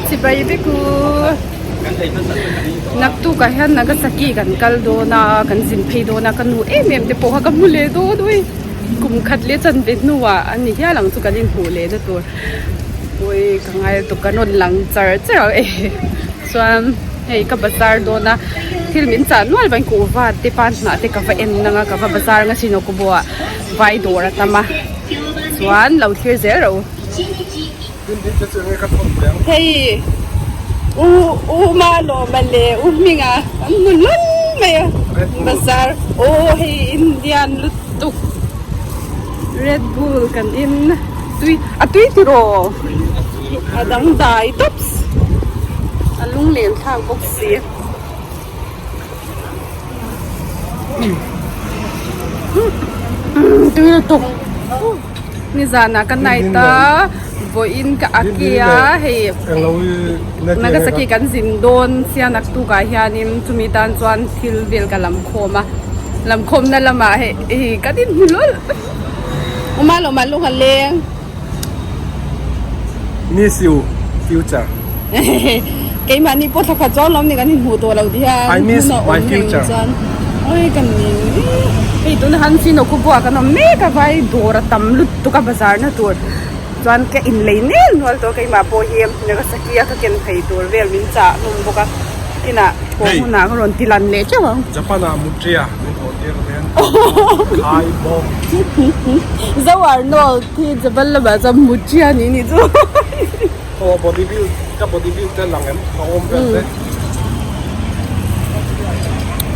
Chibai vek u. Naktukah hian Nagasaki kan kal dawn a, kan zin phei dawn a, ka nu em em te pawh kha ka hmu leh dawn ui. Kum khat leh chanve hnuah a ni hial ang chu kan inhmuh leh na tur. Ui ka ngai lutuk kan rawn lang char char ang e. Chuan hei ka bazar dawn a, thil min chah nual mai kuhva te pan hnah te ka va en ang a, ka va bazar ang a Sinokubo ah vai dawr a tam a, chuan lo thlir zel rawh u. Hei u u Malawma leh u Hminga an hmu hlawl mai a bazar aw hei Indian lutuk Red Bull kan in tui a tui tiraw a dangdai tawps a lunglen thlak bawk si. Tui lutuk. Nizanah ka night a vawiin ka a ke a hei Nagasaki kan zin dawn sia naktukah hianin chumi tan chuan thil vel ka lam khawm a lam khawmna lamah hei hei ka din hmu lawlh awm a lawm a lung a leng. Miss you future. Keimahni pawh thla khat chuan lawm ni kan inhmuh tawh lo ti hian I miss hun a my awm reng future. chuan oi kan ning hei tuna han sin awkawbuah kan awm mek a vai dawr a tam lutuk a bazar na tur chuan ka inlei nel nual tawh keimah pawh hi Nagasaki a ka ken phei tur vel min chah hlawm bawk a kinah haw hunah ka rawn ti lan leh teuh ang. Japan ah Mutria min haw tir hian khai bawk. Zo Arnold hi Japan lamah chuan Mutria ni nih chu. Aw body build ka body build te lang em ka awm vel te.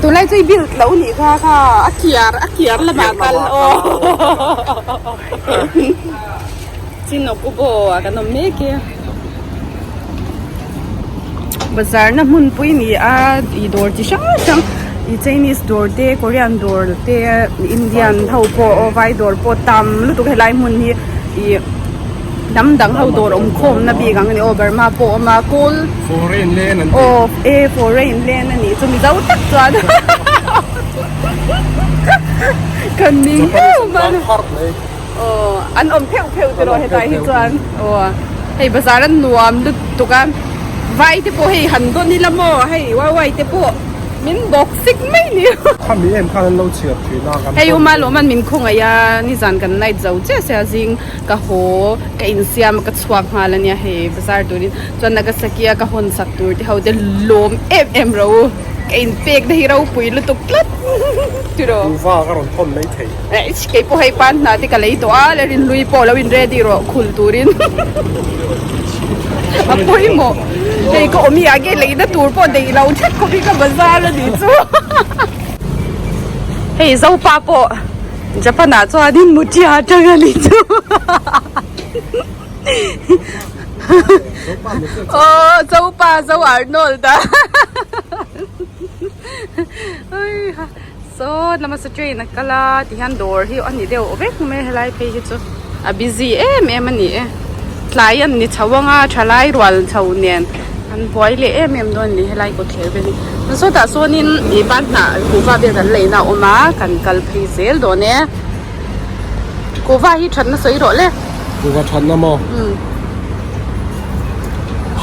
Tunlai chu i build lo nih kha kha a kiar a kiar lamah kal aw. Chinokubo ah kan awm mek e. Bazar na hmunpui ni a ih dawr chi hrang hrang ih Chinese dawr te Korean dawr te Indian ho pawh aw vai dawr pawh tam lutuk helai hmun hi ih hnam dang ho dawr awm khawm na bik ang a ni aw Burma pawh a awm a kawl Foreign land an ti aw e foreign land a nih chu mizo tak chuan kan ning em a Aw an awm pheuh pheuh tiraw hetlai hi chuan aw hei bazar an nuam lutuk a vai te pawh hei han dawn ila maw hei wai wai te pawh min bawk sik mai ni khami em khan an lo chhiar thin a kan hei uma lawm an min khawngaih a nizan kan night zo chiah sia zing ka haw ka insiam a ka chhuak nghal ania hei bazar turin chuan Nagasaki a ka hawn sak tur te ho te lawm em em ro. Ka inpek na hi ropui lutuk tlat tiraw. Kuhva ka rawn thawn mai thei. Eish kei pawh hei pan hna te ka lei tawh a le rinhlui pawh lo in ready rawh khul turin a pawimawh hei ka awm hi ah nge leina tur pawh neih lo thek khawp hi ka bazar a nih chu hei zopa pawh Japan ah chuanin mutia atang a nih chu. Aw Zopa Zo Arnold a Saw lama saw train a kal a tihian dawr hi a ni deuh vek mai a helai phei hi chu a busy em em a ni e tlai an ni chho ang a thalai rual chho nen an buai leh em em dawn a ni helai kawtthler vel hi sawtah sawnin ih ban hnah kuhva vel kan leina a awm a kan kal phei zel dawn e. Kuhva hi thatna sawi rawh le. Kuhva thatna maw? Umm.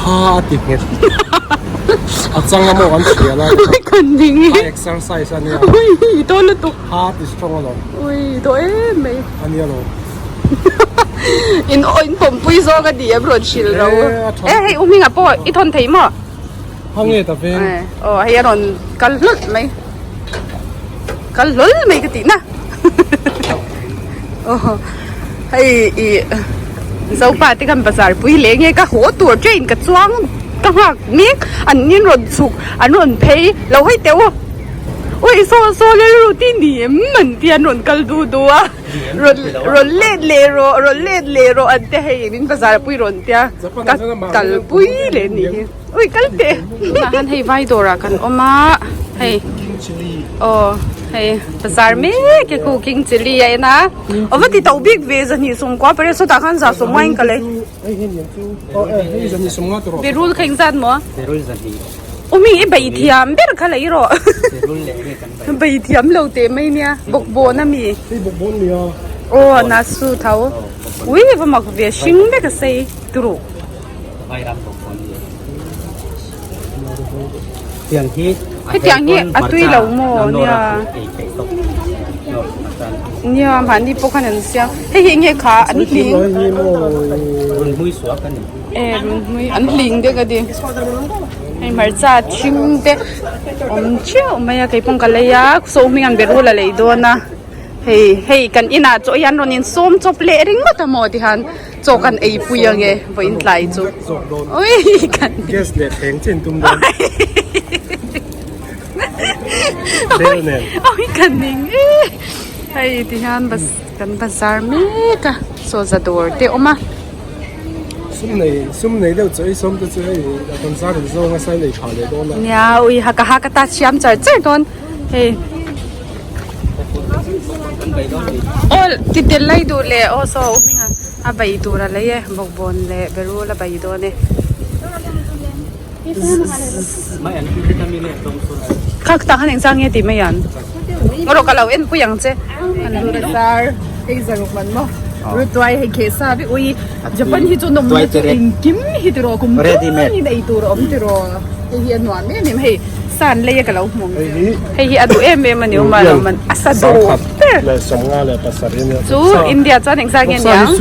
Ha a ti nghet. A chang a maw kan hria lai. Ui kan ding e. A exercise a nia. Ui i dawn lutuk. Ha a ti strong alawm. Ui i daw em mai. A nia lo. In in pawmpui zawk a ni em rawn hrilh ro. E hei u hmingah pawh i thawn thei maw? Ha nge ta veng. Aw hei a rawn kal hlawlh mai. Kal hlawl mai ka tih na. Aw hei i Zopa te khan bazar pui leh nge ka haw tur train ka chuang ka nghak mek an in rawn chhuk an rawn phei lo hawi teuh a ui saw saw lel ru ti ni em an tia an rawn kal du du a rawn rawn let leh rawh rawn let leh rawh an tia hei min bazar pui rawn tia ka kal pui leh nih hi. Ui kal teh. Tunah hian hei vai dawrah kan awm a hei aw hei bazar mek e khu king chilli a en a aw va ti to bik ve zahnih sawmkua pariat sawtah khan za sawmnga in ka lei berul kha engzat maw umi i bei thiam ber kha lei rawh bei thiam lo teh mai nia bawkbawn ami aw nasu tho ui va mak ve hring vek a sei turu. Hetiang hi a tui lo maw nia nia mahni pawh khan an siam hei hi enge kha an hling e runhmui an hling te ka ti hei hmarcha thing te awm theuh mai a keipawh ka lei a saw hming an berul a lei dawn a. Hei hei kan inah chaw hian rawn insawm chawp leh ringawt a maw tihian chaw kan ei pui ange vawiin tlai chu ui kan gas leh thleng chin tum dawn bel nen ui kan ning e hei tihian bas kan bazar mek a saw za dawr te awm a sum nei sum nei deuh chaw ei sawm te chu hei a kan zar in zawng a sai nei tha leh dawn a nia ui haka haka ta siam char char dawn hei. Aw ti tel lai duh leh aw saw u hming a a bai tur a lei e bawkbawn leh berul a bai dawn e kha tah khan engzang nge tih mai an ngaw ka lo en pui ang che an bazar hei zaruk man maw rutuai hei kheh sa vek ui Japan hi chu nawmna chu engkim hi tiraw kum tluangin ei tur a awm tiraw hei hi a nuam em em hei. San lei a ka lo hmu ang che. Hei hi a duh em em a ni awm a lo man a sa duh ber. Chu India chuan engzah nge niang?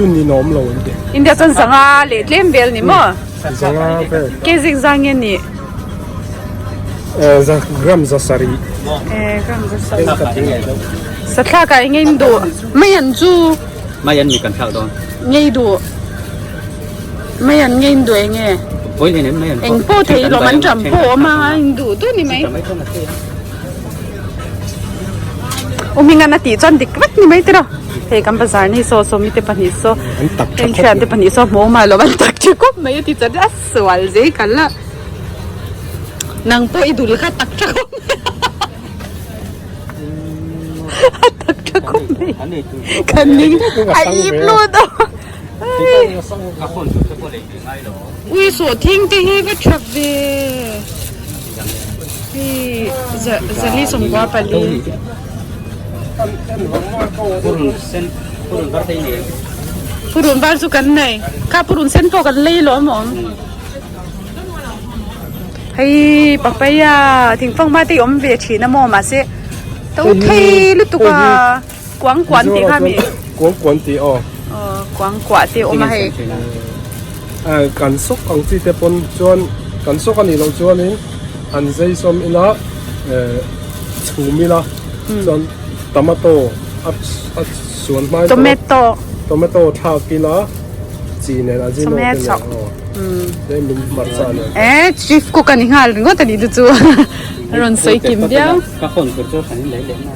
India chuan zanga leh tlem vel ni maw? Kg engzah nge ni? Gram zasarih. Gram zasarih. Sathlak ah enge in duh? Mai an chu. Mai an mi kan thlak dawn. Ngei duh. Mai an ngei in duh enge? Eng pawh thei lawm an ṭam pawh awm a in duh duh ni mai. U Hmingan a tih chuan dik vek ni mai tiraw. Hei kan bazar ni saw saw mite pahnih saw heng thiante pahnih saw hmuh awm a lawm an tak ṭha khawp mai a ti chuan a sual zei kal a. Nang pawh i dul kha tak ṭha khawp mai a tak ṭha khawp mai. Kan ning a ip lut a. Ui sawh thing te hi va tha ve hei zali sawmkua pali purun var chu kan nei kha purun sen pawh kan lei lo a awm hei papaya thingfanghma te hi awm ve thin a maw mahse to thei lutuk a. Kuang kuan tih kha mi? Kuang kuan tih aw. Aw kuang kuah te awm a hei. Kan sawk ang chi te pawn chuan kan sawk a nih loh chuanin an zei sawm ila chhum ila chuan tomato a suan hmain tomato tomato thlak ila chi nen ajino te nen aw tlem in hmarcha nen. E chief cook a ni nghal ringawt a nih chu chu a rawn sawi kim viau. Ka phone tur chu kan in lei leh na.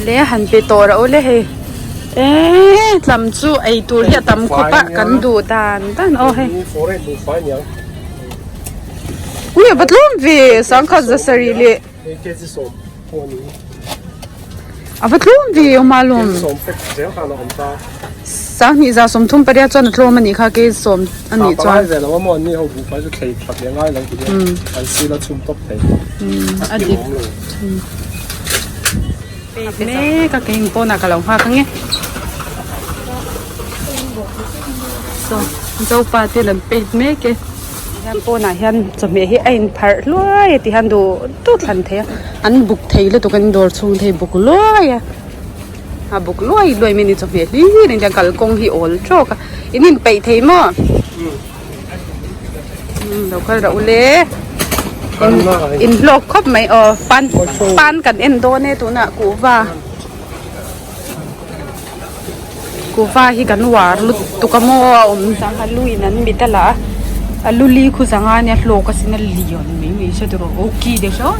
Le han pe tawh rawh u le hei eee tlam chu ei tur hi a tam khawp a kan duh dan dan aw hei ui a va tlawm ve sangkhat zasarih leh a va tlawm ve awm a lawm Sanghnih za 30 pariat chuan a tlawm a nih kha kei sawm a nih chuan. A dik. Mek a kei pawnah ka lo nghak ange. Saw Zopa te an paint mek e. Tihian pawnah hian chawhmeh hi a inpharh hluai a tihian duh duh thlan thei a. An buk thei lutuk a an dawr chhung te hi buk luai a. A buk luai luai mai a ni chawhmeh hlir in hian kalkawng hi awl tawk a in inpeih thei maw lo kal rawh u le in hlawk khawp mai aw pan pan kan en dawn e tunah kuhva kuhva hi kan uar lutuk a maw a awm zang a lu in an mit a la a a lu li khu zanga nia hlawk asin a lian mai mai se tiraw aw ki te saw.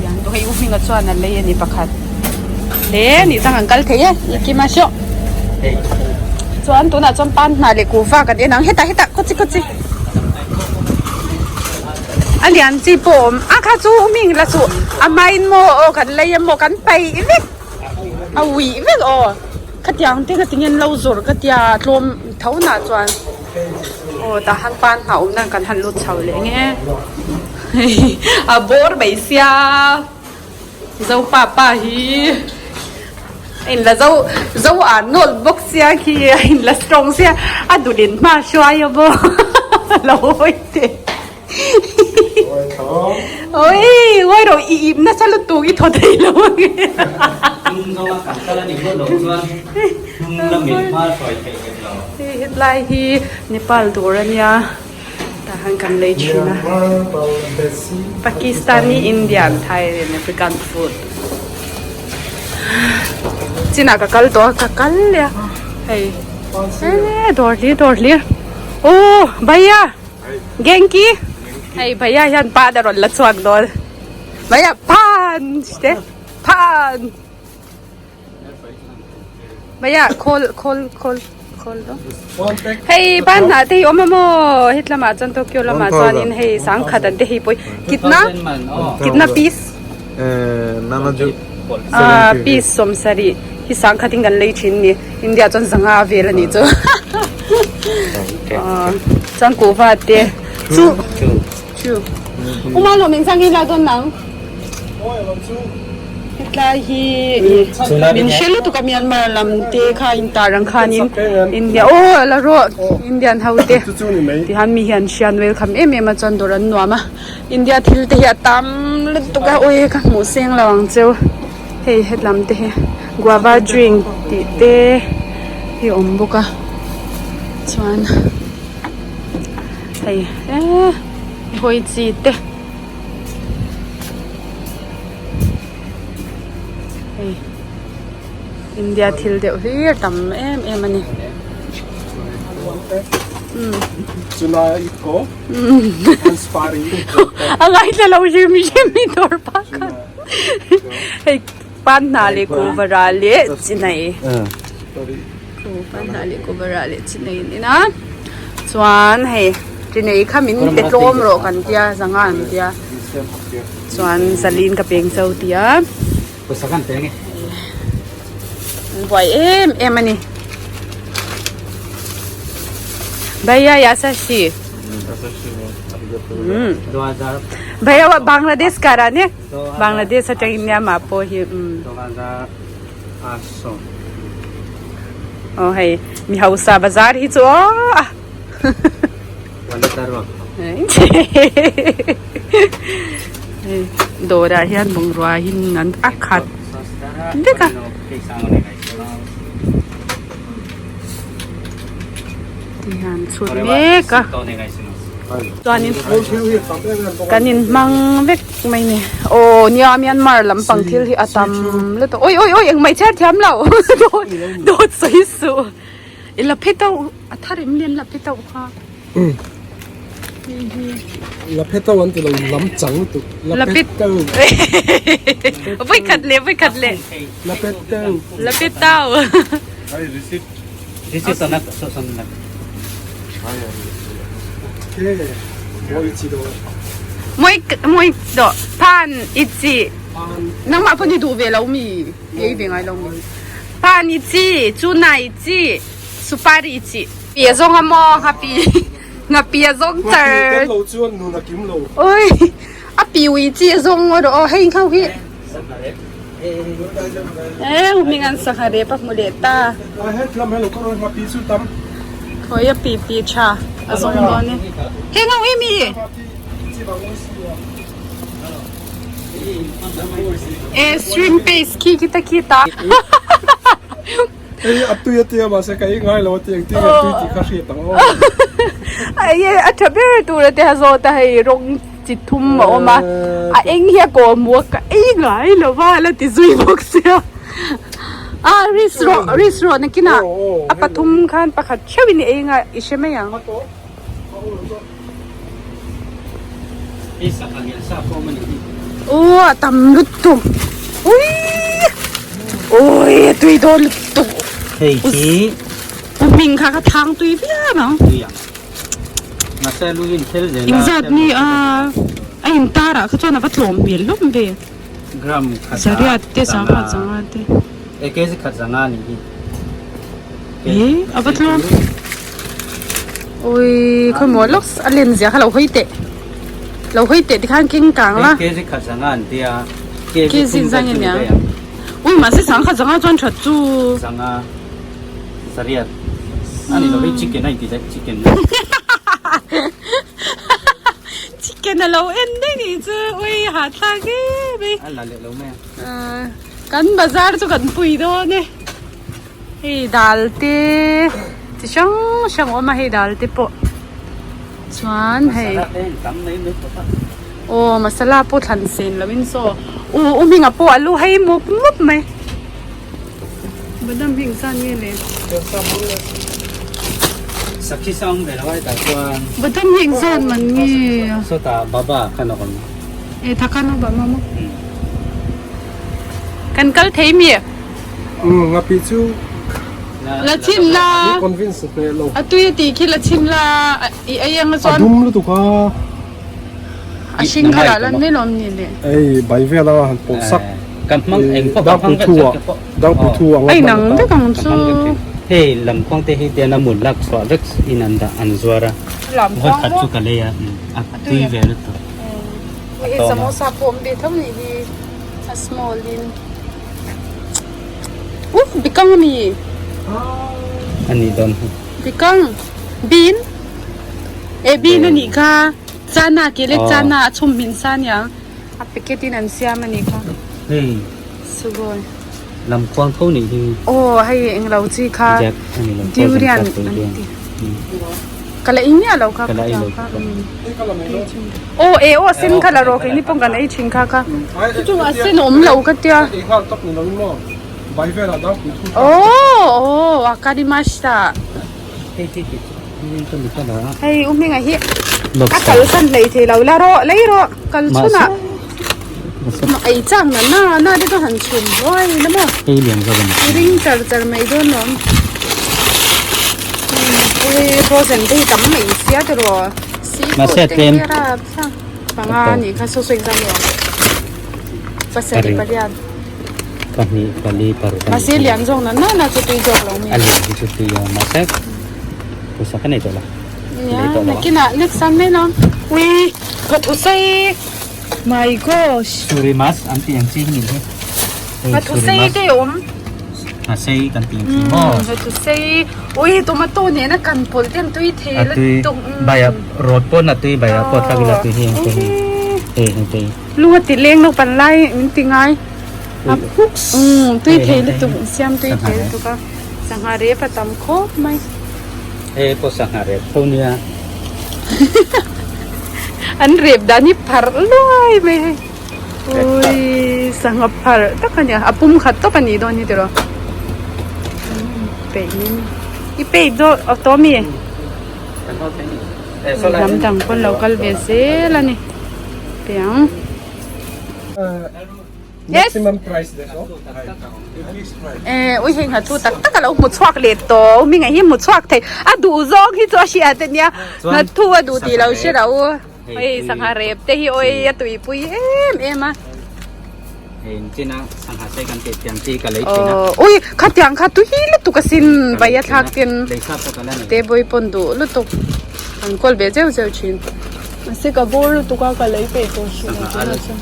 Tiang chu hei u hminga chuan a lei a ni pakhat hle nih chang an kal thei e i kima hriau chuan tunah chuan pan hnah leh kuhva kan en ang hetah hetah khaw chi khaw chi a lian chi pawh a awm a kha chu u hming la chu a hmain maw aw kan lei emaw kan paih vek a uih vek aw khatiang te ngatinge an lo zawrh ka tia tlawm tho nah chuan. Aw tah han pan nghah awm nan kan han lut chho leh nge a bawr mai sia Zopa pa hi. A in la zo zo an nawlh bawk sia khi a in la strong sia a dulin hma hruai a maw lo hawi teh oi ngawi rawh i ip nasa lutuk i thaw thei lo ang e Hnung zawnga kan kal a nih ngawt loh chuan hnung lamin hma hruai theih hek lo. Hei hetlai hi Nepal dawr a nia. Tah khan kan lei thin a. Pakistani, Indian, Thai and African food. Chinah ka kal tawh a, ka kal leh a. Hei e dawr hlir dawr hlir. Aw bhaiya Genki hei bhaiya hian pan a rawn la chhuak dawn. Bhaiya pan te pan. Bhaiya khawl khawl khawl khawl do. Hei ban hnah te hi awm a maw het lamah chuan Tokyo lamah chuanin hei sangkhat an te hei pawh kitna kitna piece ah piece sawmsarih hi sangkhat in kan lei thin ni India chuan zanga vel a nih chu chuan kuhva te chu chu uma lawm engzang hi lak dawn nang. Hetlai hi min hre lutuk a Myanmar lam te kha in tar ang khanin India aw la rawh Indian ho te tihian mi hian hrian welcome em em a chuan dawr an nuam a India thil te hi a tam lutuk a awi ka hmuh seng lo ang cheu hei hetlam te hi guava drink tih te hi a awm bawk a chuan hei eee hawi chi te. Hei India thil deuh hlir tam em em a ni. A ngaithla lo hrim hrim i dawr pa khan. Hei pan hna leh kuhva leh chinai. Pan hna leh kuhva leh chinai an in a. Chuan hei chinai kha min pe tlawm rawh kan tia zanga an tia. Chuan zalin ka peng cho tia. Pawisa kan peng e. An buai em em a ni. Bhaiya yasashi. Bhaiya wa Bangladesh kar a ni. Bangladesh atang in nia ma pawh hi. Aw hei mi hausa bazar hi chu aw. Dawrah hian bungrua hin an a khat vek a. Tihian chhut mek a. Chuanin kan inhmang vek mai ni. Aw nia Myanmar lampang thil hi a tam lutuk. Oi oi oi engmah i chhiar thiam lo. Dawt sawi suh. I la phe tauh a thar em lian la phe tauh kha. La phe tauh an ti lo lam chang lutuk. La phe tauh. Voi khat le voi khat le. La phe tauh. La phe tauh. Ai receipt. Receipt son nak son nak. Moi moi do pan ichi. Nangmah pon i duh ve lo mi. Ei ve ngai lo mi. Pan i chi, chuna i chi, supari i chi. Pi a zong a maw ngapi ngapi a zong char. Ngapi tel lo chuan nun a kim lo. Oi a pi ui chi a zong ro o hei khau hi. Eh huming an sangha rep a hmu leh ta. A het lam hello ka ron ngapi chu tam. Khoi a pi pi tha a zong dawn e. Hei ngau hi mi. E shrimp paste khi khi ta khi ta. Ei a tui a tia mahse ka ei ngai lo a ti engtin nge tui tih kha hriat ang aw. Ai a tha ber tur a ti ha zawt a hei rawng chi thum a awm a a eng hi a kawh hmu a ka ei ngai lo va a la ti zui bawk sia a risk rawh risk rawh nakinah a pathum khan pakhat theuhin i ei ngai i hre mai ang. Aw a tam lutuk ui ui a tui dawn lutuk hei hi u hming kha ka thang tui viau ang mahse lu in thel zel a engzat nge a a in tar ah kha chuan a va tlawm hmel hlawm ve gram khat zariat te sangha zanga te e kg khat zanga ni hi e a va tlawm. Ui khawi maw lawk a len zia kha lo hawi teh lo hawi teh tikhan keng kang la kg khat zanga an tia kg zang ania. Ui mahse sangkhat zanga chuan that chu. Zanga zariat a ni lo hei chicken a inti daih chicken. Chicken a lo en daih nih chu ui hahthlak em ei. A la leh lo mai a. Kan bazar chu kan pui dawn e. Hei dal te chi hrang hrang a awm a hei dal te pawh chuan hei aw masala pawh thlan sen lo in saw u u hming ah pawh a lu hei mup mup mai badam hi engzat nge le Sakhi sa awm ve lo a hetah chuan badam hi engzat man nge sawtah baba khan a awm e thakhan a baba maw kan kal thei mi. Umm ngapi chu La chim la. Ni convince hneh lo. A tui a tih khi la chim la i ei anga chuan. A dum lutuk a. A hring kha lah lan mai lawm ni le. Ei bai vel a han pawh sak. Kan hmang eng pawh kan hmang vek vek pawh. Dangpui thu ang a. Ei nang vek ang chu. Hei lamkhuang te hi tian a mun lak chhuah vek in an dah an zuar a. Lamkhuang maw? Khat chu ka lei a a tui ve lutuk. Hei samosa pawh awm ve tho nih hi a small in. Uh bikang ami ani dawn hi bikang bean e bean ani kha chana ke le chana a chhum hmin sa aniang a packet in an siam ani kha hei sugoi lamkhuang tho nih hi aw hei englo chi kha durian an ti ka la ei miah lo kha ka la ei lo kha aw e aw sen kha la rawh keini pawh kan ei thin kha kha chu chu a sen awm lo ka tia aw aw wakarimashita hei u hmingah hi a kal san hlei thei lo la rawh lei rawh kal chhunah ei chak na na na te chu han chhum huai na maw ring char char mai dawn lawm ui frozen te hi tam mai sia tiraw seafood te hi a rapthlak panga a nih kha saw saw engzah nge pasarih pariat pahnih pali paruk mahse lian zawk na na na chu tui zawk lo mi a lian hi chu tui a mahse pawisa ka nei tawh lo nia nakinah next time mai lo ui ka thusei My gosh. Suri mas an tih ang chi hi nih hi. Ka thusei te awm. A sei kan tih ang chi maw. Ka thusei. Ui tomato nena kan pawlh te an tui thei la tuk. Bai a rawt pawn a tui bai a pawh thlak ila tui hi ang te hi. Hei heng te hi. Lung a ti leng naupang lai min ti ngai. Tui thei lutuk siam tui thei lutuk a. Sangha rep a tam khawp mai. Hei pawh sangha rep tho nia. An rep dan hi pharh luai mai hei. Ui sangha pharh tak a nia a pum khat tawp a nih dawn hi tiraw. Peih min i peih dawn aw tawh ami? Lam dang pawn lo kal ve zel a ni. Piang. Yes. Maximum price de so. Eh, ui hei ngha chu tak tak a lo hmu chhuak leh tawh. Mi ngei hi hmu chhuak thei. A duh zawng hi chu a hria te nia. Ngha thu a duh tih lo hre lo. Hei sangha rep te hi oi a tuipui em em a. Hei china sangha sei kan tih tiang chi ka lei thin a. Ui kha tiang kha tui lutuk asin vai a thlak ten. Lei sa pawh ka la nei. Te bawi pawn duh lutuk. An kawl ve zeuh zeuh thin. Mahse ka bawr lutuk a ka lei peih tawh hrih lo tuna chuan.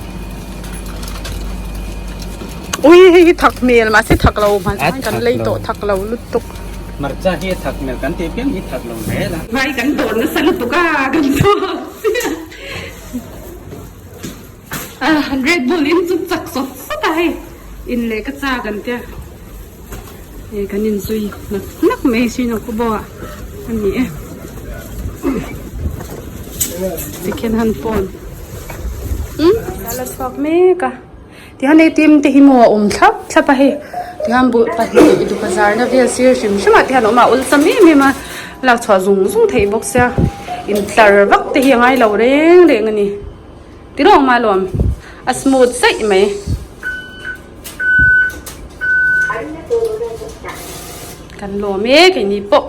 Ui hei hi thak hmel mahse thak lo hman A kan thak lei lo. tawh thak lo lutuk. Hmarcha hi a thak hmel kan tih piang hi thak lo zel a. Vai kan dawr nasa lutuk a kan chhuak chiah. Ah Red Bull in chu chak sawt sawt a hei in leh ka chak an tia hei kan inzui nak nak mai sin a khaw bawk ah a ni e tikhian han phone umm a la chhuak mek a tihian atm te hi maw a awm thlap thlap a hei tihian bu pahnih bazar na vel sir hrim hrim ah te hian a awm a awlsam em em a lak chhuah zung zung theih bawk sia intlar vak te hi a ngai lo reng reng a ni. Ti rawng mah lawm a smooth zaih mai. Kan lawm e keini pawh.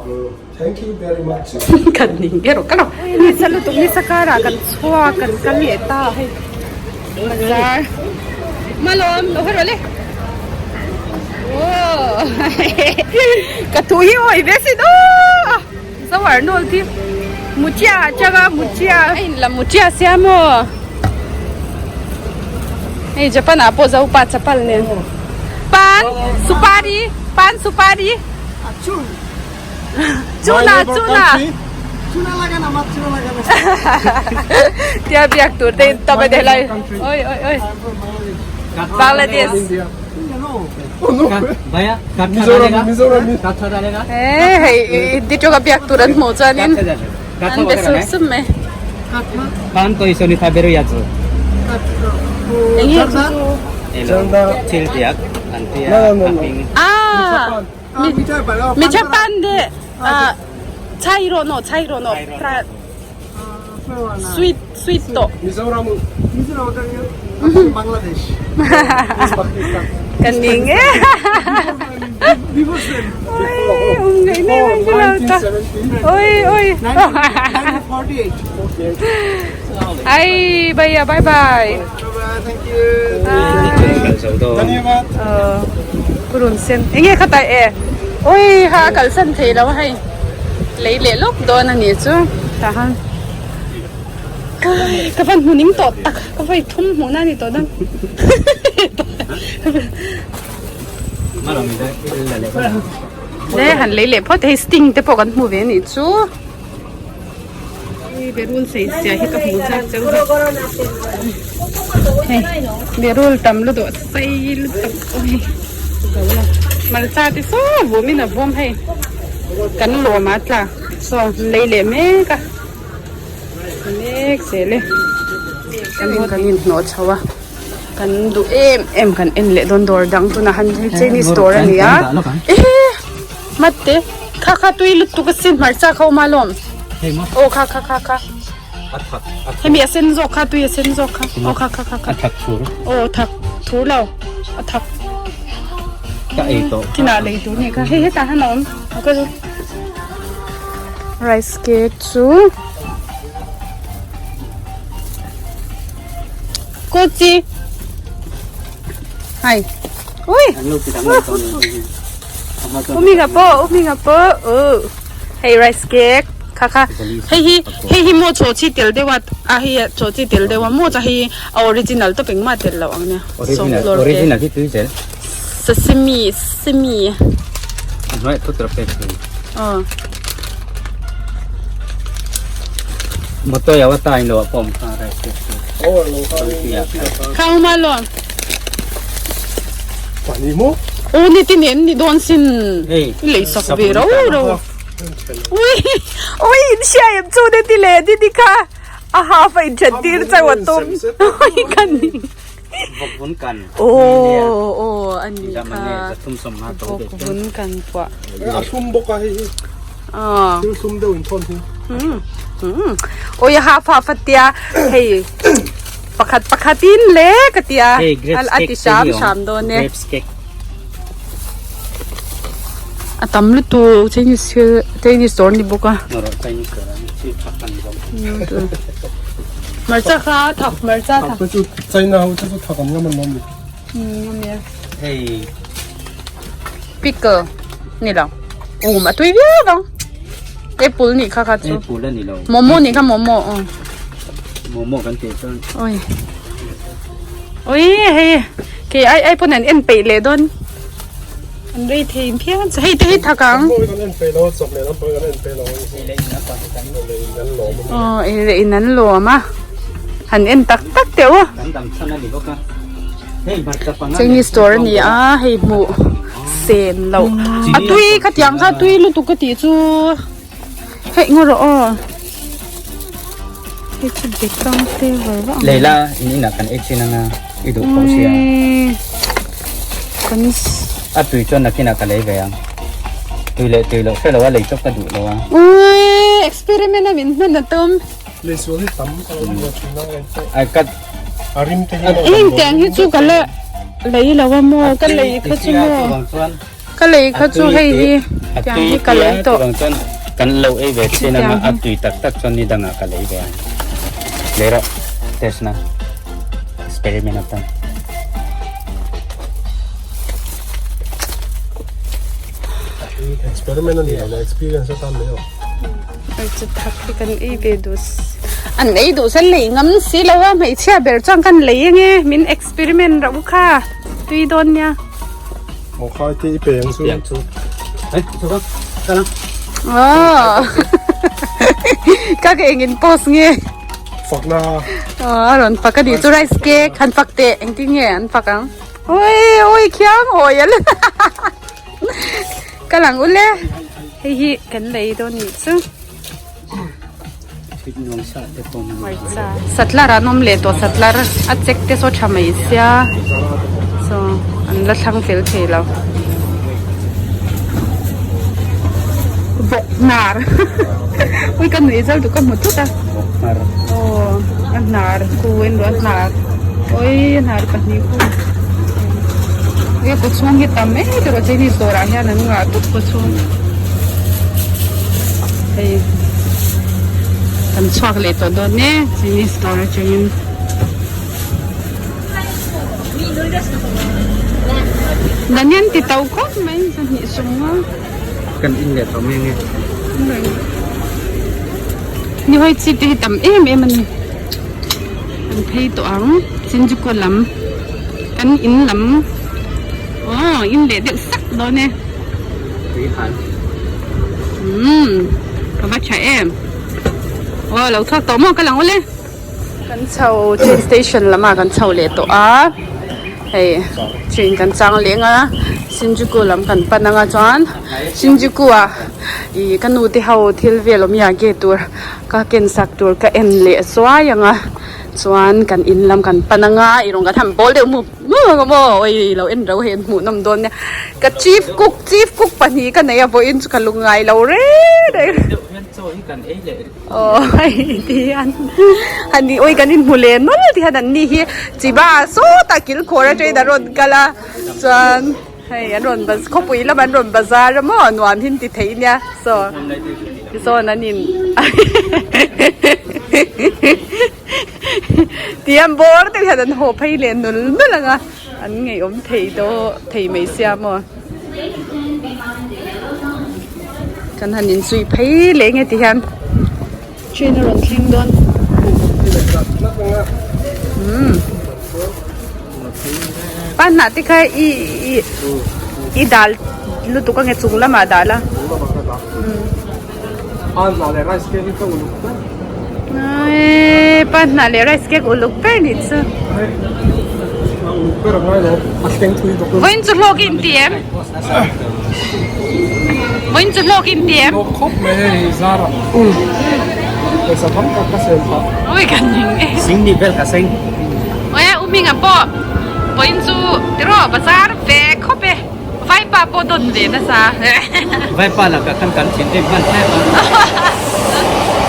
Thank you very much. Kan ning ber ka lo. Ni sa lutuk ni sa karah kan chhuak kan kal leh ta hei. Bazar. Malawm lo haw rawh le. Wow. Ka thu hi awi ve si daw. Zawar nawl ti muchia changa muchia a in la muchia sia maw hei Japan ah pawh zopa chapal nen Pan supari pan supari chuna chuna tia biak tur te in tam a ni helai oi oi oi Bangladesh eh hei hindi tawng a biak tur an hmuh chuanin an be sup sup mai. Ah micha pan de ah chairo no chairo no sweet sweet to kan ning e oi oi ai bhaiya bye bye purun sen enge khatai e oi ha kalsan thei lo hei lei leh lawk dawn ani chu tah han ka van hmu ning tawh tak ka vawi thum hmuh na ani tawh dang le han lei leh phawt hei sting te pawh kan hmu ve anih chu hei berul sei sia hi ka hmu chak cheu hei berul tam lutuk sei lutuk ui malcha te saw vawm in a vawm hei kan lawm a tla saw lei leh mek a mek zel e kan kan inhnawh chho a kan duh em em kan en leh dawn dawr dang tunah han hei chinese dawr a ni a ehe mate kha kha tui lutuk a sin hmarcha kha awm a lawm aw kha kha kha kha hemi a sen zawk kha tui a sen zawk kha aw kha kha kha kha aw thak thur lo a thak kinah lei tur ni kha hei hetah han a awm rice cake chu kochi hai ui umi nga po umi nga po hei rice cake kha kha hei hi hei hi maw chaw chi tel deuh a a hei chaw chi tel deuh a maw cha hei a original tawp engmah tel loh ang nia original original hi tui zel sesame sesame hnuaiah thu tur pek thei aw motor yawa ta in lo ah pawh awm kha rice cake chu kha awm a lawm Pani maw? Aw ni ti nen ni dawn sin Hei i lei sak ve rau rau ui ui in hria em chu ne ti le ni ni kha a half a in then tir chauh a tum ui ka ni Vawk vun kan aw aw a ni kha vawk vun kan pawh a thlum bawk a hei hi thil thlum deuh in thawn hi ui a half half a tia hei Pakhat pakhatin le ka ti a, a ti hram hram dawn e. A tam lutuk Chinese thil Chinese dawr ni bawk a. Hmarcha kha thak hmarcha thak. Thak te chu China ho te chu thak an ngam an awm ni. Ngam e. Pickle ni lo. Um a tui viau vang. Apple nih kha kha chu. Apple a ni lo. Momo nih kha momo. Momo kan tih chuan. Oi. Oi hei ke ai ai pawn an en peih leh dawn. An rei thei phian chu hei te hi thak ang. Momo kan en peih lo chawhmeh lampang kan en peih lo. Ei leh in lampang hi kan leh in an lawm. Aw ei leh in an lawm a. Han en tak tak teh u. Kan dam chhan a ni bawk a. Chinese store a ni a hei hmuh sen loh a tui khatiang kha tui lutuk ka tih chu hei ngaw rawh aw hei chu bekang flavour vak ang Leila in inah kan ei chin anga i duh tho sia kan a tui chuan nakinah ka lei ve ang tui leh tui loh hre lo a lei chawp ka duh lo a ui experiment a min hman a tum lei sual hi tam a lo ni a thin a ai ka A rim te hi Eng tiang hi chu ka la lei lo a maw ka lei kha chu maw ka lei kha chu hei hi tiang hi ka lei tawh kan lo ei ve chin anga a tui tak tak chuan ni dangah ka lei ve ang lei rawh test na experiment atan experiment ani lo experience atan mai aw Hmeichhe thak hi kan ei ve duh an ei duh chuan lei ngam si lo a hmeichhia ber chuan kan lei ange min experiment rauh kha tui dawn nia. Aw khai te i pe ang chu. Piang chu. Eh, chu ka. Ka lang. Oh. Ka ka engin post nge. Fak na. Oh, a rawn fak a nih chu rice cake han fak teh engtin nge an fak ang. Oi, oi khiang hawi a la. Ka lang ule. Hei hi kan lei dawn nih chu. Satlar an awm leh tawh satlar a check te saw tha mai sia saw an la thlang fel thei lo vawk hnar ui ka nuih zal duh ka hmu thut a aw a hnar khu en rawh a hnar ui a hnar pahnih khu ui a kaw chhung hi tam em erawh Chinese dawrah hian an ngah tawp kaw chhung. Hei kan chhuak leh tawh dawn e Chinese dawr atangin. Daniel ti to khawp mai zahnih sawmnga. Kan in leh tawh mai ange. Ni hawi chi te hi tam em em a ni. Kan phei tawh ang Shinjuku lam kan in lam aw in leh deuh sak dawn e. Tui han. Umm ka va tha em. Aw lo chhuak tawh maw ka lang awle. Kan chho train station lamah kan chho leh tawh a hei train kan chang leng a Shinjuku lam kan pan anga chuan Shinjuku ah ih ka nu te ho thil vel awm hian ke tur ka ken sak tur ka en leh zuai anga chuan kan in lam kan pan anga ei rawng kan han bawl deuh hmuh hmuh ang maw awii lo en reuh hei an hmuh nawm dawn nia ka chief cook chief cook pahnih ka nei a vawiin chu ka lungngai lo reng reng. Aw hei ti hian han ni ui kan inhmu leh nawlh ti hian an ni hi chiba sawtah kilkhawr atangin an rawn kal a chuan hei an rawn baz khawpui lamah an rawn bazar a maw nuam hi an ti thei nia saw tisawn an in ti hian bawr te hian an haw phei leh nul nul ang a an ngeiawm thei daw thei mai sia maw. Kan han inzui phei leh nge ti hian train a rawn thleng dawn umm panhnah te kha i i i dal lutuk ange chung lamah dal a panhnah leh rice cake uluk ber nih chu vawiin chu hlawk in ti em. Vawiin chu hlawk in ti em? Hlawk khawp mai hei zar ah pawisa tam tak ka sem phah. Ui ka ning e. Sing ni vel ka seng. Ui u Hminga pawh vawiin chu tiraw bazar ve khawp e. Vaipa pawh dawn ve nasa. Vaipa lakah khan kan thinrim hman hlep a.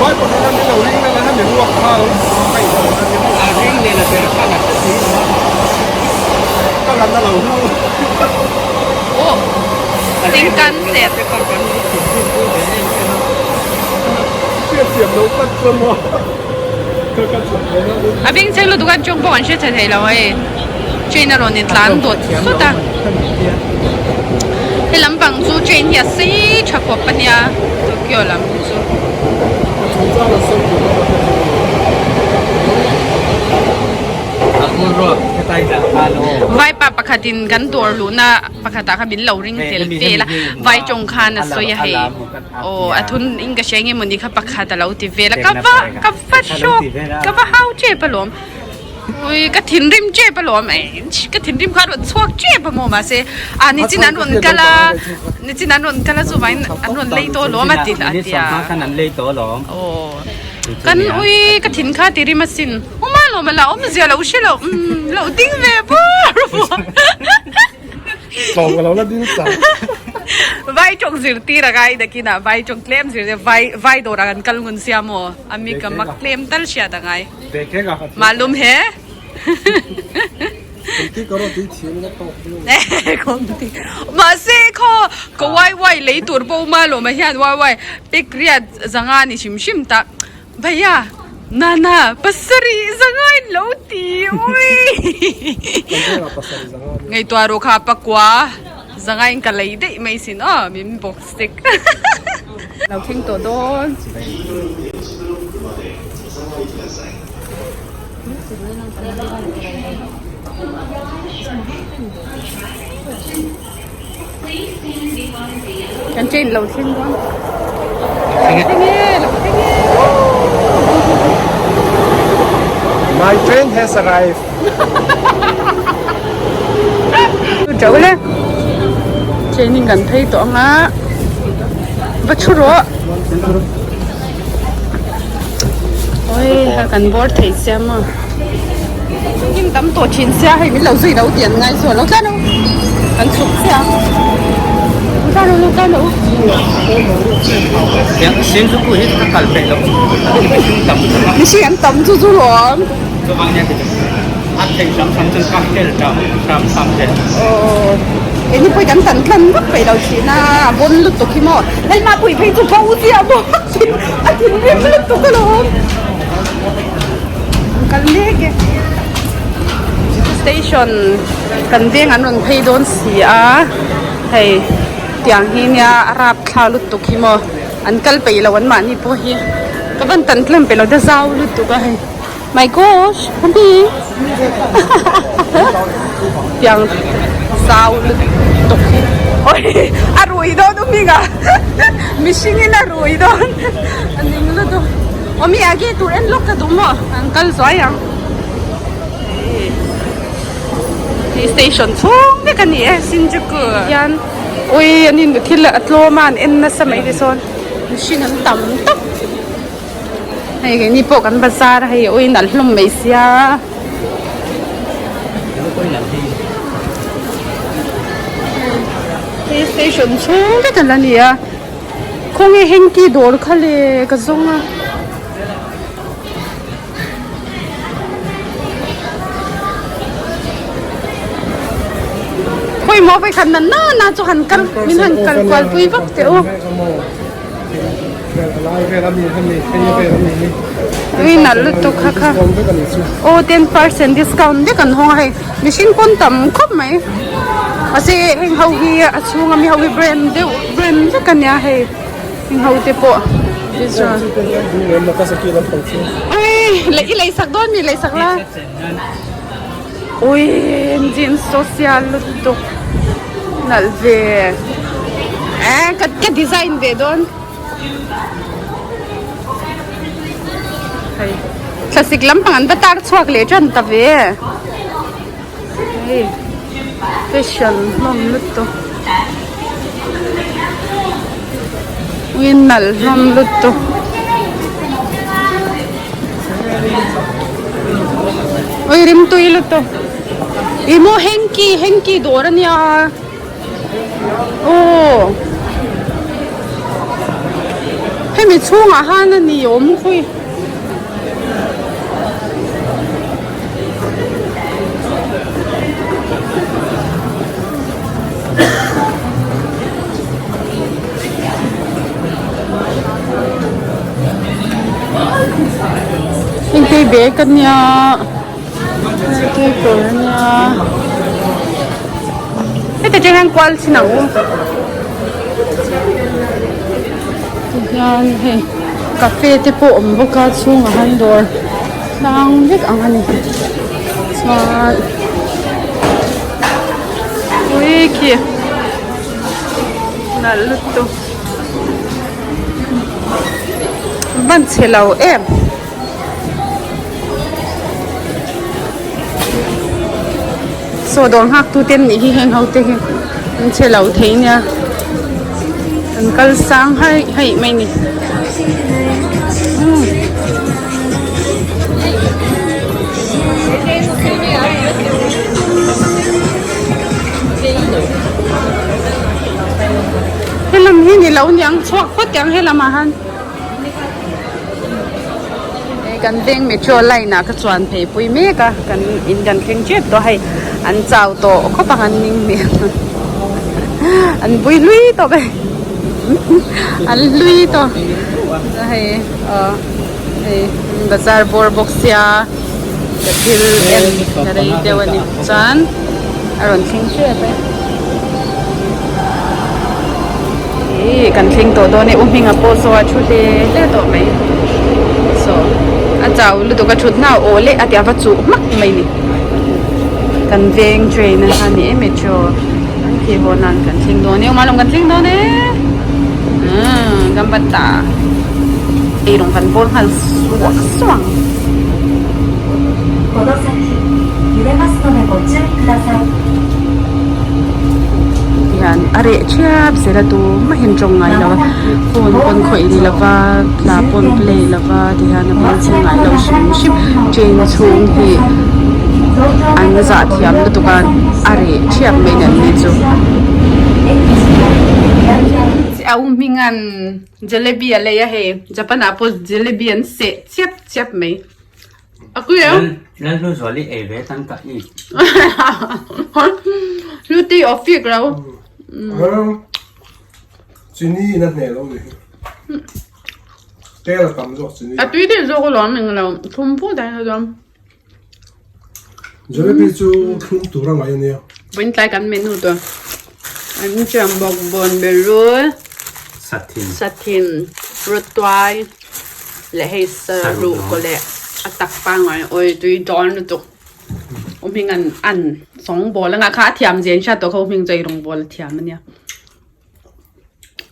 Vaipa kha khan lo ring nana hemi ruak kha lo kaih lo a ni maw? A ring leh la ber khan a hre si lo a. Ka lan a lo hlau. Aw singkan set. Hriatthiam lo tak chuan maw ka ka chhun dawn a. A beng cheng lutuk a tawng pawh an hre tha thei lo hei train a rawn in tlan dawt sut a he lampang chu train hi a sei tha khawp a nia Tokyo lam chu. Vaipa pakhatin kan dawr luhna pakhatah kha min lo ring tel vel a, vai tawng khan a sawi a hei aw a thun in ka hria enge mawni kha pakhat a lo ti vel a ka va ka va hrawk ka va hau tep alawm ui ka thinrim tep alawm ka thinrim kha a rawn chhuak tep a maw mahse a nichin an rawn kal a nichin an rawn kal a chuvangin an rawn lei tawh alawm a ti a tia aw. Kan ui ka thin kha ti rim asin. Uma lawm a la awm zia lo hre lo umm lo ding ve bur bur. Tlawm ka lo la ding chak. Vai tawng zirtir a ngai nakin ah vai tawng tlem zir vai vai dawr ah kan kal ngun sia maw a mi ka mak tlem tal hriat a ngai. Malum he. Kumti ka rawh tui thiam in a tawk viau. Kumti. Mahse khaw ka wai wai lei tur pawh uma lawm ah hian wai wai pek riat zanga ni hrim hrim tak. Bhaiya nana pasarih zanga in lo ti ui. Ngaihtuah rawh kha pakua zanga in ka lei daih mai sin aw min bawk sek. Lo thleng tawh dawn. Kan train lo thleng dawn. Lo thleng e, lo thleng e. My train has arrived. Chu le. Training kan phei tawh anga. Va thu rawh. Oi, ha kan bawr thei sia maw. Him tam tawh thin sia hei min lo zui lo tih an ngai chu a lo tlan a kan chhuk chiah a lo tlan a lo tlan a Shinjuku hi ka kal peih loh mihring tam mihring an tam chu chu lawm chuvang nia a thei hram hram chuan ka hel hram hram hram zel aw eng hi pawh kan tan tlan vak peih lo thin a a bawn lutuk hi maw hei mah pui phei chu bo chiah maw a thinrim lutuk alawm. An kal mek e. Station kan veng an rawn phei dawn si a, hei tiang hi nia a rap thla lutuk hi maw an kal peih lo an mahni pawh hi ka van tan tlem peih lo ta zau lutuk a hei my gosh hami tiang zau lutuk hi oi a rui dawn u hming ah mihring in a rui dawn a ning lutuk. Awmi a ge tur en lawk ka duh maw an kal zuai ang hei station chhung vek a ni e Shinjuku hian ui an in thil a tlawm a an en nasa mai te sawn mihring an tam tawp hei keini pawh kan bazar a hei ui nalh hlawm mai sia. Hei station chhung vek a la ni a. Khawnge hanky dawr kha le ka zawng a. Khawi maw vei khat na na na chu han kal min han kal kual pui vak teh u. Ui nalh lutuk kha kha. Aw 10% discount vek an hawng a hei. Mihring pawn tam khawp mai. Mahse heng ho hi a chhunga mi ho hi brand deuh brand vek a nia hei heng ho te pawh ui i lei sak dawn mi lei sak la ui jeans social lutuk nalh ve eh ka design ve dawn. Hei thlasik lampang an va tar chhuak leh tan ta ve hei fashion hlawm lutuk ui nalh hlawm lutuk. Ui rimtui lutuk ih maw hanky hanky dawr ania. Aw hemi chhungah han a ni awm khawi heng te bag a nia. Paper a nia heti tang hian kual chin ang u tihian hei cafe te pawh awm bawk a chhungah hian dawr tlang vek ang a ni chuan ui khi nalh lutuk ban chhe lo em. Saw dawr nghak tu te an nih hi heng ho te hi an che lo thei nia an kal sang haih haih mai a ni umm. Helam hi ni lo niang chhuak phawt ang helamah han. Kan veng metro line ah ka chuan phei pui mek a kan in kan thleng tep tawh hei an chau tawh khawp ang an ning hmel an bui hlui tawh mai an hlui tawh hei aw hei bazar bawr bawk sia ka thil en ka rei deuh a ni chuan a rawn thleng tep e. Ih kan thleng tawh dawn e u hminga pawh saw a thu hle hle tawh mai saw a chau lutuk a thut hna aw leh a ti a va chuh hmak mai ni kan veng train a ni em e chaw. Hei haw nan kan thleng dawn e, awm kan thleng dawn e. Gambatta eirawng kan bawl nghal suak suak ang. Tihian a reh thiap zel a tumahin tawng ngai lo a, phone pawn khawih ni lova hla pawn play lova tihian a hmangchhe ngai lo hrim hrim train chhung hi an zah thiam lutuk a a reh thiap mai a ni an ni chu. A u hminga'n jalebi a lei a hei Japan ah pawh jalebi an seh chiap chiap mai. A kui ang. Lalhlu zuali ei ve tan ka i. Hluti ofik lo. Chini in a hneh lo ni hi. Tel a tam zawk chini. A tui deuh zawk alawm eng lo thlum pawh dai lo chuan. Jalebi chu thlum tur a ngai ania. Vawiin tlai kan menu tur an chiam bawk bawn berul. Sathin. Sathin rawtuai. Leh hei saruh kaw leh a tak pangngai awi tui dawn lutuk u hming an an sawng bawl anga kha a thiam zen hriat tawh kha u hming chu eirawng bawl a thiam ania.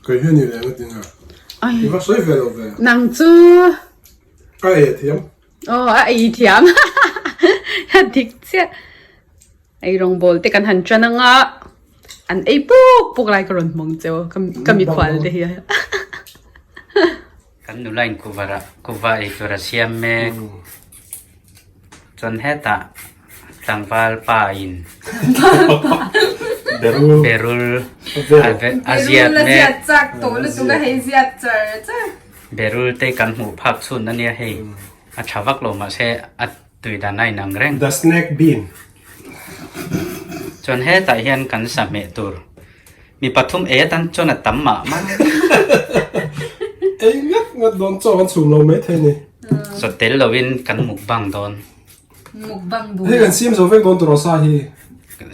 Kei hian i leng a tinga. I va sawi ve lo ve. Nang chu. Ka ei a thiam. Aw a ei thiam a dik chiah. Eirawng bawl te kan han tan anga an ei puk puk lai ka rawn hmang cheu ka mikhual te hi. Kan nula in kuva kuva ei tur a siam mek. Chuan hetah tlangval pa in berul a ziat mek. Berul te kan hmuh phak chhun ania hei a tha vak lo mahse a Tui dan a inang reng. The snake bean. Chuan hetah hian kan sa hmeh tur mi pathum ei atan chuan a tam mah mah. Ei ngat ngat dawn chaw kan chhum lo mai thei ni. Chaw tel lovin kan mukbang dawn. Mukbang duh. Hei kan siam zo vek dawn tur aw sa hi.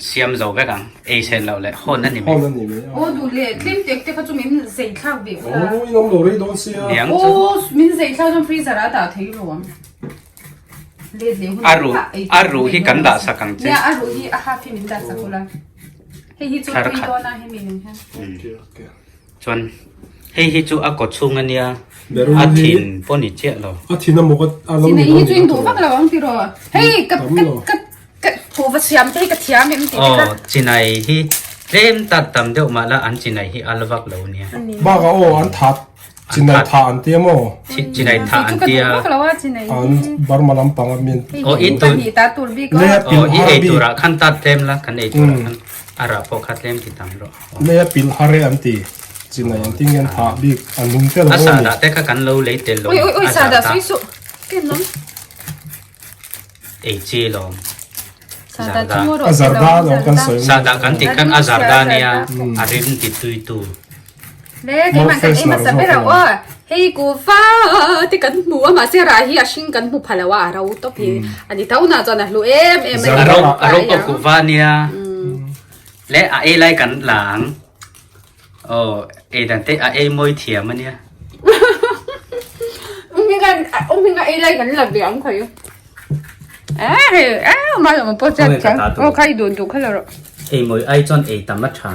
Siam zo vek ang. Ei sen loh leh hawn a ni mai. Hawn a ni mai. Aw duh leh tlem tek te kha chu min zei thlak ve ula. Aw in awm lo rei dawn sia. Niang chu. Aw min zei thlak chuan freezer ah dah thei lo ang. A ruh a ruh hi kan dah sak ang che. Thar khat. Chuan hei hi chu a kaw chhung a nia a thin pawh ni chiah lo. A thin a mawk a lo ni Aw chinai hi tlem tat tam deuh mah la an chinai hi a la vak lo nia. Bakah aw an that Chinai tha an tia maw? Chinai tha an tia. An Burma lampang a min. Aw i tur. Aw i ei turah khan tat tlem la kan ei turah khan a rah pawh kha tlem ti tam rawh. Lei a pil har e an ti. Chinai an ti nge an thah bik an lung tel A sahdah te kha kan lo lei tel lo. A sahdah. Ei chi lawm. Zarda. A zarda lo kan sawi. Sahdah kan tih khan a zarda nia a rim ti tui tu. Le keimah kan ei hmasa ber ang aw. Hei kuva te kan hmu a mahse rah hi a hring kan hmu pha lo a a ro tawp hi a ni tho na chuan a hlu em em a ni. A ro a ro pawh kuva nia le a ei lai kan la ang aw ei dan te a ei mawi thiam a nia. Awmhminga ei lai kan la ve ang khawi. Eh eh mai lo pawh chat chat aw khai dun duh kha lo rawh. Ei mawi ai chuan ei tam a tha.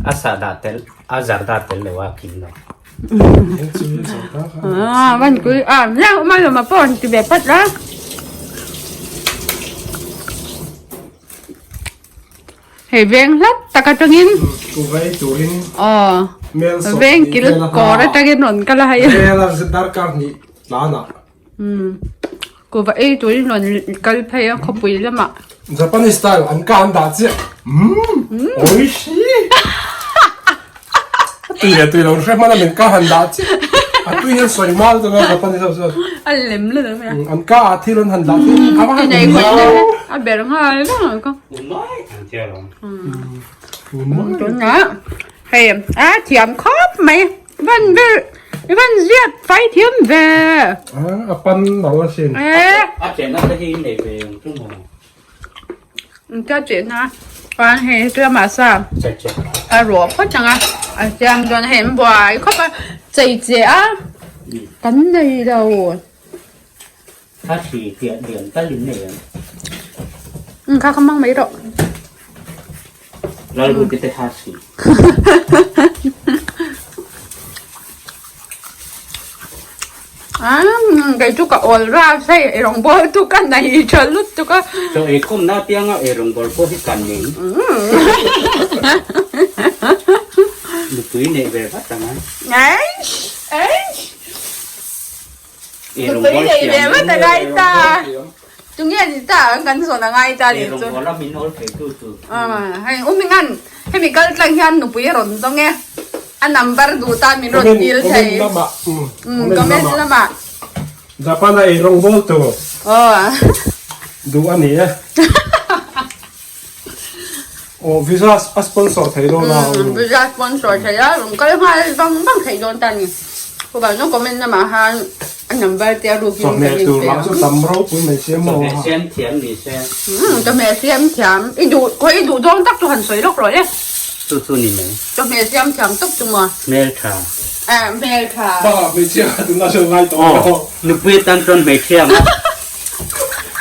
A sah dah tel a zar dah tel lo a kim lo. Ah van kui a nya mai lo ma pawh ti ve pat la. Hei veng hlat tak atangin Kuvei turin aw mel sawm veng kil kawr atangin rawn kal a hei Mel a darkar hnih tlanah Kuva ei turin rawn kal phei a khawpui lamah Japanese style an ka an dah chiah umm oishii A tui leh tui lo hre hman a min ka han dah chiah a tui hian sawi mal chuan a Japanese ho chuan a lem lutuk a nia an ka ah thil an han dah chiah a va han Inei khawih na a ber nghal vang ka Umai ang tia lo. Umai Tunah hei a thiam khawp mai van vel van ziat fai thiam ve a pan lo a sin A chenna te hi nei ve ang chu maw. Ka chehna chuan hei tlama sa a rawh phawt ang a, a siam dawn a hei an buai khawp a chei che a kan nei lo. Kha thli piah lian tal in nei ang. Um kha kha mang mai rawh. Lal hu te ha si. Um kei chu ka awl ra hei ei rawng bawl tu ka nei tha lut tuk a. Chaw ei khawm na pianga ei rawng bawl pawh hi kan ning. Nupui neih ve vat ang a. Eish eish. Nupui neih ve vat a ngai ta. Tunge ni ta ang kan zawn a ngai ta nih chu. Ei rawng bawl a min awl thei tu chu. Hei u Mingan hemi kal tlang hian nupui a rawn zawng e. A number duh tan min rawn dil thei. Comment lamah. Comment lamah. Japan a ei rawng bawl tur. Duh a ni e. Aw visa a sponsor thei dawn a. Visa sponsor thei a rawn kal nghal vang vang thei dawn ta ni. Chuvang chuan comment lamah khan a number te a ruk in kan Chawhmeh tur lah chu tam ropui mai sia maw. Chawhmeh siam thiam ni se. Chawhmeh siam thiam i duh khawi i duh dawn tak chu han sawi lawk rawh le. Chu chu ni mai. Chawhmeh siam thiam tawp chu maw. Hmeltha. Eh hmeltha. Bakah hmeichhia kha tunah chuan ngai tawh lo. Nupui atan chuan hmeichhia ang a.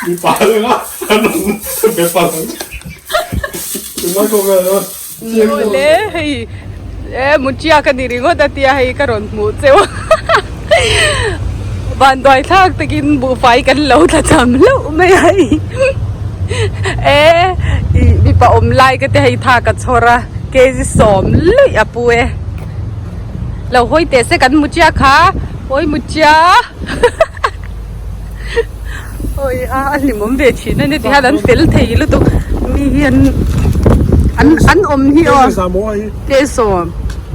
Mipa renga an rawn be palh ang. Tunlai pawh ka Awle hei e mutia ka ni ringawt a tia hei ka rawn hmuh cheu a vanduai thlak takin buhfai kan lo tla cham hlauh mai a hei e ih mipa awm lai ka te hei tha ka chhawr a kg 10 luih a pu e lo hawi teh se kan mutia kha hawi mutia. Awi a a hlimawm ve thin a ni tihian an fel thei lutuk mi hian an an awm hi aw keisawm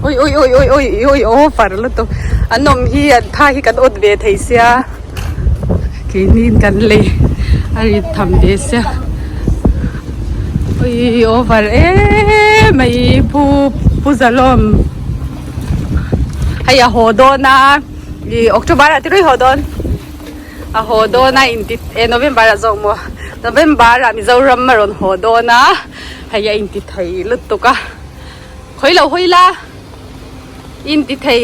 awi awi awi awi awi awi aw far lutuk an awm hi an tha hi kan awt ve thei sia keini in kan lei a rit tham ve sia awi over em mai pu pu zalawm hei a haw dawn a. Ih October ah tirui haw dawn a haw dawn a inti eh November ah zawk maw November ah Mizoram a rawn haw dawn a hei a inti thei lutuk a khawi lo hawi la inti thei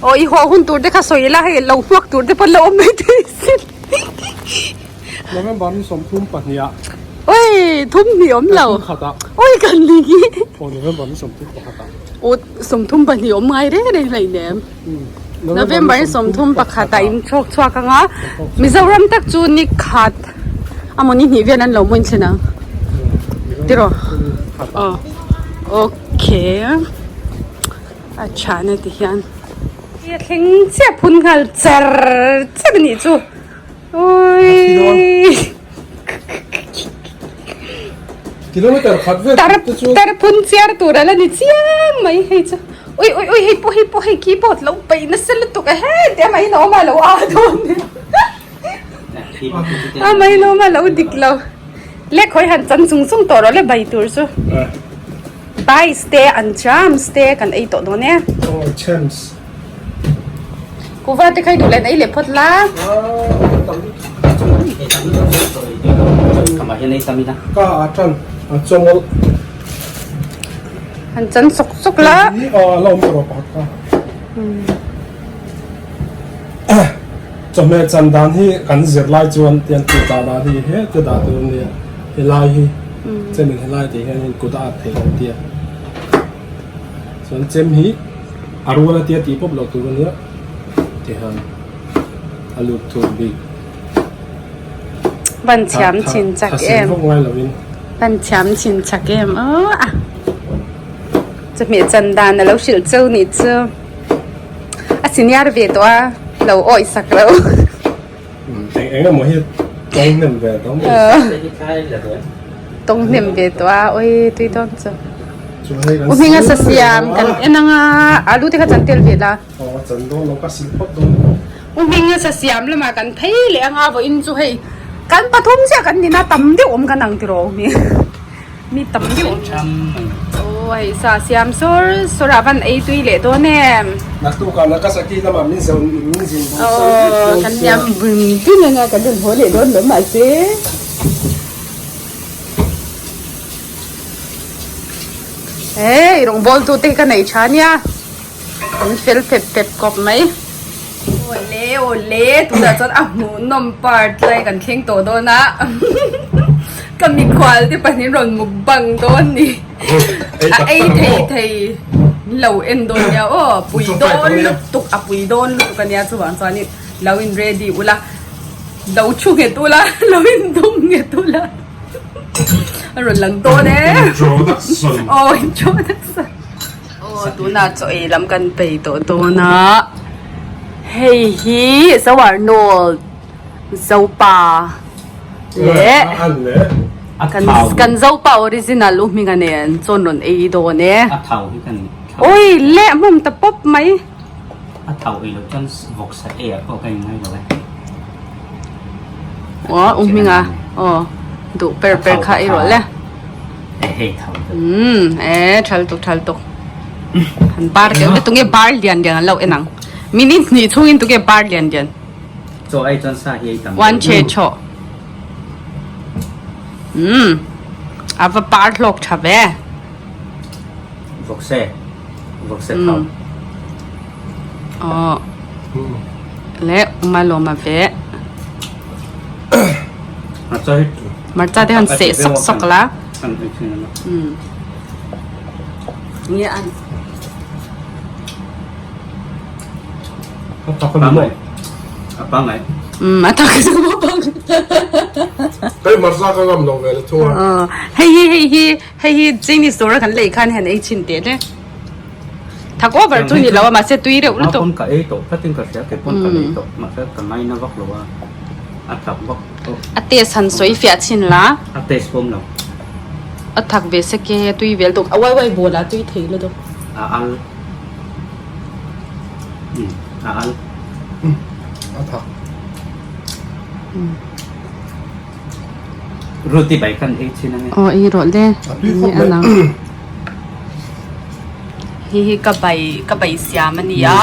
aw i haw hun tur te kha sawi la hei lo hmuak tur te pawn lo awm mai thei sin November ni 32 ah Oi thum hnih awm lo oi kan ni hi aw November ni 31 ah aw 32 awm ngai reng reng hleinem. November hi 31 ah in chhawk chhuak ang a, Mizoram tak chu ni khat emaw ni hnih vel an lo mawi thlen ang tiraw aw okay a tha na ti hian a thleng chiah phun nghal char char a nih chu awii. Kilometer khat vel tar tar phun chiar tur ala ni chiang mai hei chu ui ui ui hei pawh hei pawh hei keyboard lo peih nasa lutuk a he tia mai in a awm a lo a dawn a mai in a awm a lo dik lo le khawi han chan chung chung tawh rawh le bai tur chu bites te an jams te kan ei tawh dawn e oh chams Kuva te kha i duh leh ei leh phawt la. Ka a tan a chawngawlh. Han chan sawk sawk la. A la awm tawh pakhat kha. Chawhmeh chan dan hi kan zir lai chuan tiang kut dah dan hi he te dah tur ania helai hi chemin helai tih hian kut a at theih lo tia. Chuan chem hi a rual a tia tih pawp loh tur a nia tihian a lut thur bik. Van thiam chin chak em. Vak ngai lovin. Van thiam chin chak em aw a. Chawhmeh chan dan a lo hrilh cheu nih chu. A senior ve tawh a lo awih sak lo. Eng eng emaw hi tawng hnem ve tawh mai. Tawng hnem ve tawh a oi tui dawn chu. U hminga sa siam kan en anga alu te kha chan tel ve la. Aw chan dawn lo ka sil phawt dawn. U hminga sa siam lamah kan phei leh anga vawiin chu hei kan pathum chiah kan nina tam deuh awm kan ang tiraw u hming. Mi tam deuh. Aw hei sa siam sawr sawr ah van ei tui leh dawn em. Naktuk ah Nagasaki lamah min zon min zin dawn sang vek dawn Kan niam bum bum anga kan rawn haw leh dawn lo mahse. Hei rawngbawl tu te hi ka nei tha nia. An fel pep pep kawp mai. Awle awle tunah chuan a hmuhnawm part lai kan thleng tawh dawn a. Ka mikhual te pahnih rawn mukbang dawn ni. A ei thei thei lo en dawn nia aw pui dawn lutuk a pui dawn lutuk ania chuvang chuanin lo in ready ula lo thu nghet ula lo in dum nghet ula a rawn lang dawn e aw introduction aw tunah chaw ei lam kan peih tawh dawn a hei hi zo Arnold Zopa leh kan Zopa original u hminga nen chuan rawn ei dawn e. A thau hi kan Oi leh hmawm ta pawp mai. A thau ei loh chuan vawksa ei ah pawh ka in ngai lo e. Aw u hminga aw duh per per kha ei rawh le. Hei thau. Umm e thal tuk thal tuk. Han bar deuh te tunge bar lian lian an lo en ang. Minute hnih chhungin tunge bar lian lian. Chaw ai chuan sa hi ei tam One che chaw. Umm. A va par hlawk tha ve. Vawkse. Vawkse thau. Aw. Le uma lawma ve. Marcha hi. Marcha te han seh sawk sawk la. Umm. Nge an. A tak a ni maw? A pangai. Um, a tak chu a pangai. Hei marza ka ngam lo ve le thung a. Hei hi hei hi hei hi Chinese dawr a kan lei khan hian ei chhin teh le. Thak over chu ni lo a mahse tui reuh lutuk. Pawn ka ei tawh phatin ka hria ke pawn ka lei tawh mahse ka ngaina vak lo a. A thak vak tawh. A taste han sawi fiah chhin la. A taste pawm lo. A thak ve sek e tui vel tuk. A wai wai bawl a tui thei lutuk. A al. A al. A thak. Roti bai kan ei chin ange. Aw ei rawh le. A tui khawp mai. Hi hi ka bai ka bai siam a nia.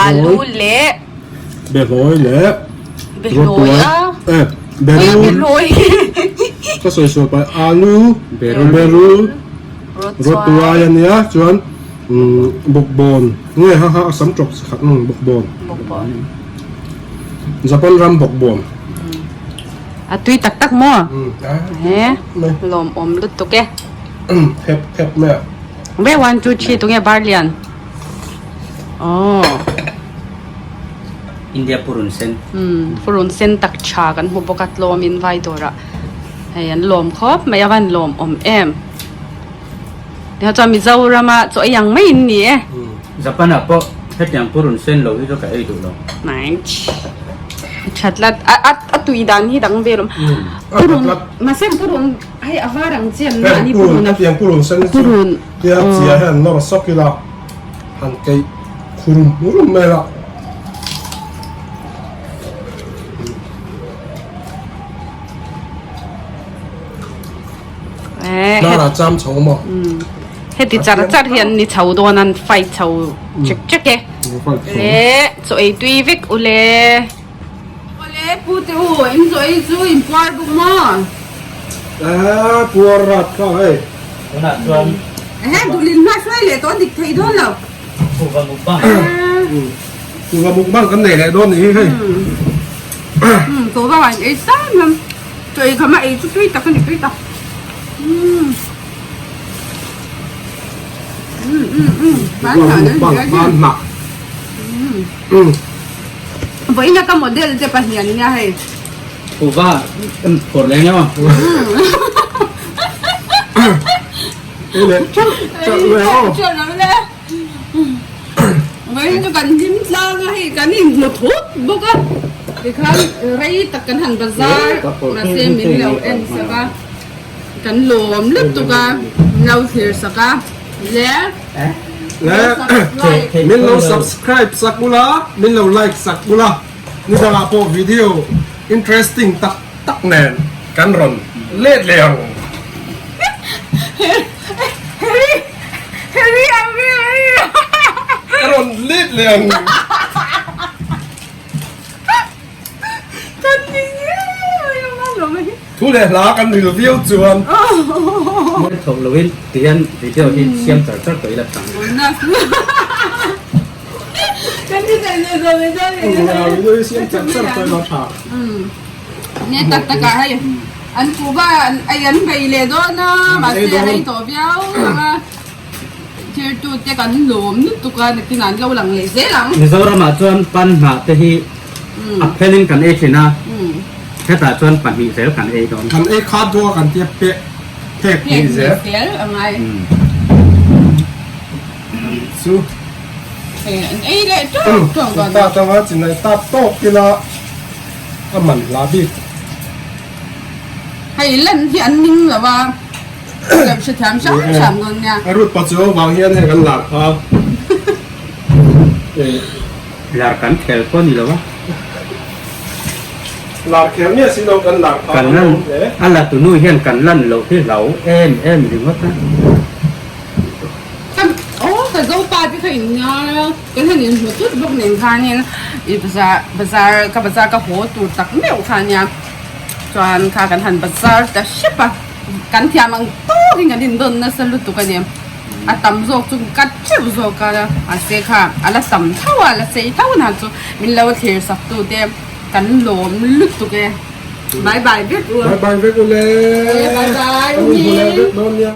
Alu leh Behlawi leh Behlawi a. Eh berul. Behlawi. Ka sawi sual pai alu berul rotuai a nia chuan Bawkbawn nge ha ha a sam tawp chi khat bawkbawn. Bawkbawn. Japan ram bawkbawn. A tui tak tak maw? He lawmawm lutuk e. Thep thep mai a. Ve 1 2 3 tunge Barlian. Oh. India purun sen. Purun sen tak tha kan hmu bawk a tlawmin vai dawrah hei an lawm khawp mai a van lawmawm em. Tiha chuan Mizorama chaw ei ang mai in ni e. Japan ah pawh hetiang purun sen lo hi chu ka ei duh lo. Nice. That lat a a a tui dan hi dang vel awm. Purun mahse purun hei a var ang chi an na ani purun. Hetiang purun sen hi chu tia chia hian nawr sawk ila han keih khurum hurum mai la. Hnarah cham chho maw? Heti char char hian ni chho dawn an fight chho chek chek e. Le chaw ei tui vek u le. Awle pu te u in chaw ei chu in puar bawk maw? Eeh puar rat kha hei. Tunah chuan. Ehe duhlin hma hruai leh tawh dik thei dawn lo. Kuhva mukbang. Kuhva mukbang kan nei leh dawn nih hi hei. Kuhva han ei san lam. Chaw ei kham a ei chu tui tak a ni tui tak. Umm. Umm umm umm. Ban hnah nan Ban ban hnah. Umm. Vawiin a ka model te pahnih an nia hei. Kuhva em phawrh leh nia. Ei leh chauh chauh leh aw. Chauh lo le. Vawiin chu kan hlim tlang a hei kan inhmu thut bawk a tikhan rei tak kan han bazar mahse min lo en sak a kan lawm lutuk a min lo thlir sak a le le min lo subscribe sak ula min lo like sak ula ni dangah pawh video interesting tak tak nen kan rawn let leh ang. Ka rawn let leh ang. Thu leh hla kan ril viau chuan. Mawi thawk loin tihian video hi siam char char tawh ila tang. Video hi siam char char tawh ila tha. Nge tak tak ah hei. An kuhva ei an bei leh dawn a, mahse a rei tawh viau ang a. Thirtute kan lawm lutuk a, nakinah an lo lang leh zel ang. Mizoramah chuan pan hnah te hi a phelin kan ei thin a, hetah chuan pahnih zel kan ei dawn. Kan ei khat dawn a kan tia pek phek hnih zel. Phek hnih zel a ngai. Chu. An ei leh tawk tawk dawn. Ta tanga chinai tap tawk ila a man hla bik. Hei lan hi an ning lo a. Ka hrethiam hram hram dawn nia. A rut pa chu vang hian hei kan lar kha. Lar kan khel pawh ni lo a. Lar khel nge si lo kan lar kha. Kan lan a la tunu hian kan lan loh hi hlau em em ringawt a. Ka aw ka zopa te kha in ngai a kan han inhmu tut bawk nen khanin i bazar bazar ka bazar ka haw tur tak meuh kha nia chuan kha kan han bazar ta hrep a. Kan thiam ang tawkin kan indawn nasa lutuk a ni. A tam zawk chu ka teuh zawk a, mahse kha a la tam tho a, la sei tho na chu min lo thlir sak tu te kan lawm lutuk e. Bye bye vek u. Bye bye vek u le. Bye bye. Kan inhmu leh vek dawn nia.